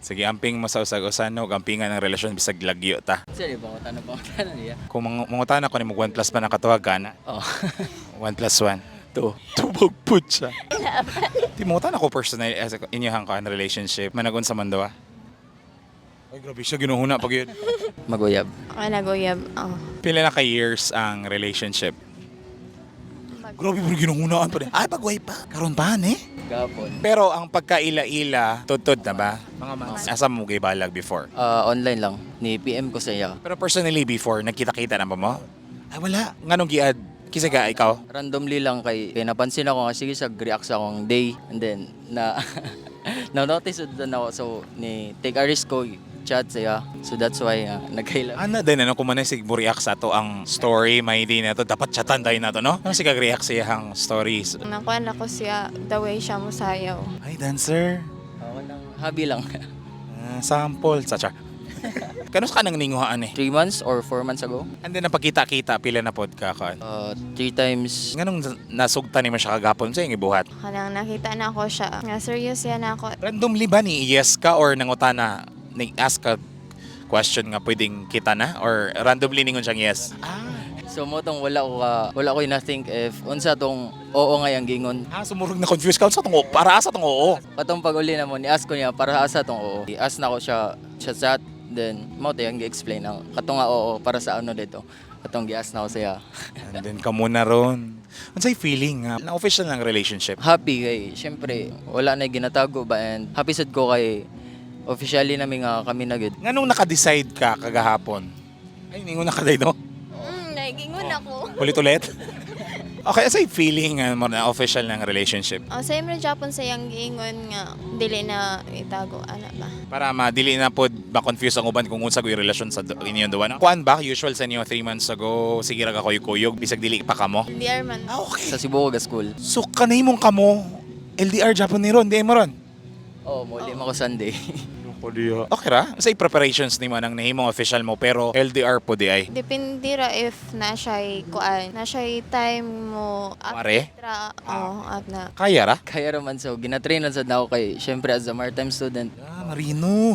Sige, amping mo sa usag-usa, no, ampingan ang relasyon bisag lagyo ta. Sir, pangutana niya. Kung mangutana ko ni mo 1 plus pa nakatuwag ka na. Oh. 1 plus 1. 2. Tubog po siya. Di mo ko personal as inyong ka relationship. Managon sa mandawa. Ay, grabe siya, ginuhuna pag yun. Maguyab. Ako naguyab. Oh. Pila na ka years ang relationship? Grabe, pero ginuhunaan pa rin. Ay, pagway pa. Karon pa, ne? Gapon. Pero ang pagkaila-ila, tudtod na ba? Mga months. Asa mo balag before? Ah, online lang. Ni PM ko sa iya. Pero personally before, nagkita-kita na ba mo? Ay, wala. Nganong giad? Kisa ka, ikaw? Randomly lang kay napansin ako nga sige siya react sa akong day and then na na notice na ako, so ni take a risk ko chat siya, so that's why nagkaila. Ana din ano kung manay sig react sa to ang story may di na to dapat chatan tayo na to, no? Ano sig react siya ang stories? Nakuha na ko siya the way siya musayaw. Ay, dancer. Ako nang hobby lang. Ah, sample sa char. Kano sa kanang ninguhaan eh? 3 months or 4 months ago. And then napakita-kita pila na pod ka kan. 3 times. Nganong nasugtan nimo siya kagapon sa iyong ibuhat? Kanang nakita na ako siya. Nga serious yan ako. Randomly ba ni yes ka or nangutana ni ask ka question nga pwedeng kita na or randomly ningon siyang yes? Ah, So mo tong wala ko na think if unsa tong oo nga yang gingon. Ah, sumurog na confused ka sa tong para asa tong oo. Katong pag-uli na mo ni ask ko niya para asa tong oo. I-ask na ko siya sa chat, then mo to yung gi-explain ang katong nga oo para sa ano dito. Katong gi-ask na ko siya. And then ka muna ron. Unsay feeling nga na official ng relationship? Happy kay syempre wala na ginatago ba and happy sad ko kay officially nami nga kami na gud. Nganong naka-decide ka kagahapon? Ay, ningon na ka no? Nagingon ako. Ulit-ulit? Okay, unsay feeling nga mo na official ng relationship? Oh, same ra Japon sa iyang giingon nga dili na itago ana ba. Para madili na pod ma-confuse ang uban kung unsa ko'y relasyon sa inyong duwa. No? Kuan ba usual sa inyo 3 months ago, sige ra ka kuyog-kuyog bisag dili pa kamo? LDR man. Ah, okay. Sa Cebu ko ga school. So kanay mong kamo LDR Japan ni ron, di mo ron. Oh, mo uli ko Sunday. Okay ra? Sa preparations nimo nang nahimong official mo pero LDR po di ay. Depende ra if na siya'y kuan, na siya'y time mo up Mare? ra, oh, up na. Kaya ra? Kaya raman, so ginatrain lang sad na ako kay syempre as a maritime student. Ah, Marino.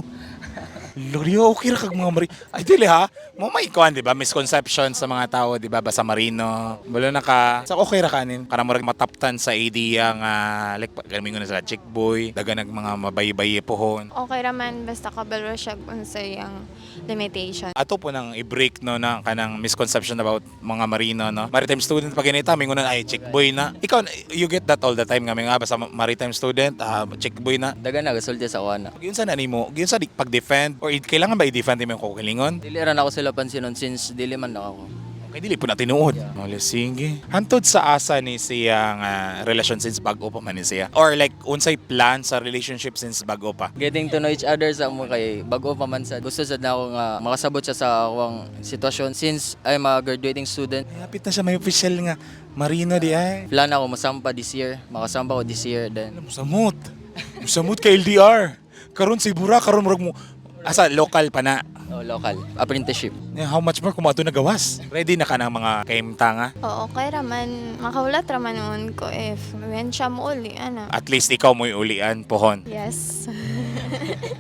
Lorio, okay ra kag mga Marino. Ay, dili ha. Mo may kuan, di ba? Misconception sa mga tao, di ba? Basta Marino. Wala na ka. Sa okay ra kanin. Kana murag mataptan sa idea nga like gamingon na sila chick boy, dagan nag mga mabaybay pohon. Okay ra man basta kabalo siya unsay ang limitation. Ato po nang i-break, no, na kanang misconception about mga marino, no. Maritime student pag ganita mingon na ay chick boy na. Ikaw, you get that all the time nga mga basta maritime student, ah, chick boy na. Dagan na gasulti sa ako ana. Pag yun sa nimo, yun sa pag-defend or kailangan ba i-defend mo yung kukilingon? Dili ra na ako sila pansinon since dili man na ako. Okay, dili po na tinuod. Mali, sige. Hantod sa asa ni siya nga relasyon since bago pa man ni siya? Or like, unsay plan sa relationship since bago pa? Getting to know each other sa mo kay bago pa man sad. Gusto sad na ako nga makasabot siya sa akong sitwasyon since I'm a graduating student. Ay, hapit na siya, may official nga. Marino di ay. Plan ako masampa this year, makasampa ko this year then Musamot. Musamot kay LDR. Karon si Bura, karon murag mo. Asa, local pa na. Oh, local apprenticeship. Yeah, how much more kung ato nagawas? Ready na ka ng mga kaimta nga? Oo, okay ra man makahulat ra man noon ko if when siya mo uli ana. At least ikaw mo'y ulian, pohon. Yes.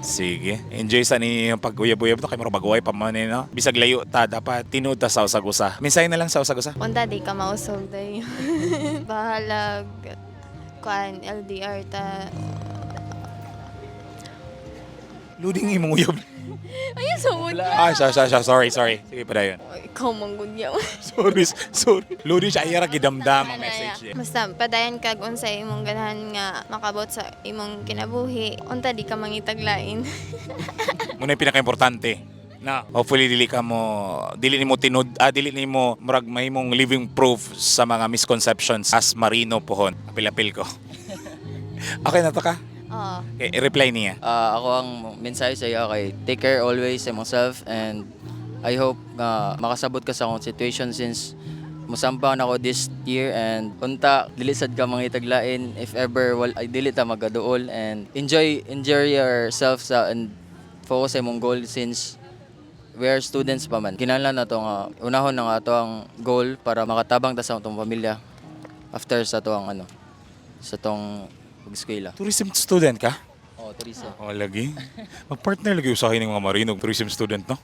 Sige. Enjoy sa ninyo yung pag-uyab-uyab to. Kay murag baguhay pa man eh, no? Bisag layo ta, dapat tinuod ta sa usag-usa. Minsay na lang sa usag-usa. Unta di ka mausog day. Bahalag kuan LDR ta. Luding imong uyab. Ay, sumud Ah, siya, siya, siya. Sorry, sorry. Sige, padayon. Ikaw manggunyaw. Sorry, sorry. Luding siya, ayara gidamdam ang message niya. Basta padayon kag unsa imong ganahan nga makabot sa imong kinabuhi, unta di ka mangitaglain. Muna yung pinaka-importante. Na, hopefully dili ka mo dili nimo tinud ah, dili nimo murag mahimong living proof sa mga misconceptions as marino pohon. Apil-apil ko. Okay na to ka? Oo. Okay, i-reply niya. Ah, ako ang mensahe sa iyo kay take care always sa imong self and I hope nga makasabot ka sa akong situation since musampa na ako this year and unta dili sad ka mangitaglain if ever wal ay dili ta magaduol and enjoy enjoy yourself sa and focus sa imong goal since we are students pa man. Kinahanglan na to nga unahon na nga ato ang goal para makatabang ta sa atong pamilya after sa to ang ano sa tong pag-eskwela. Tourism student ka? Oh, Oh, tourism. Oh, lagi. Mag-partner lagi usahay ng mga marino tourism student, no?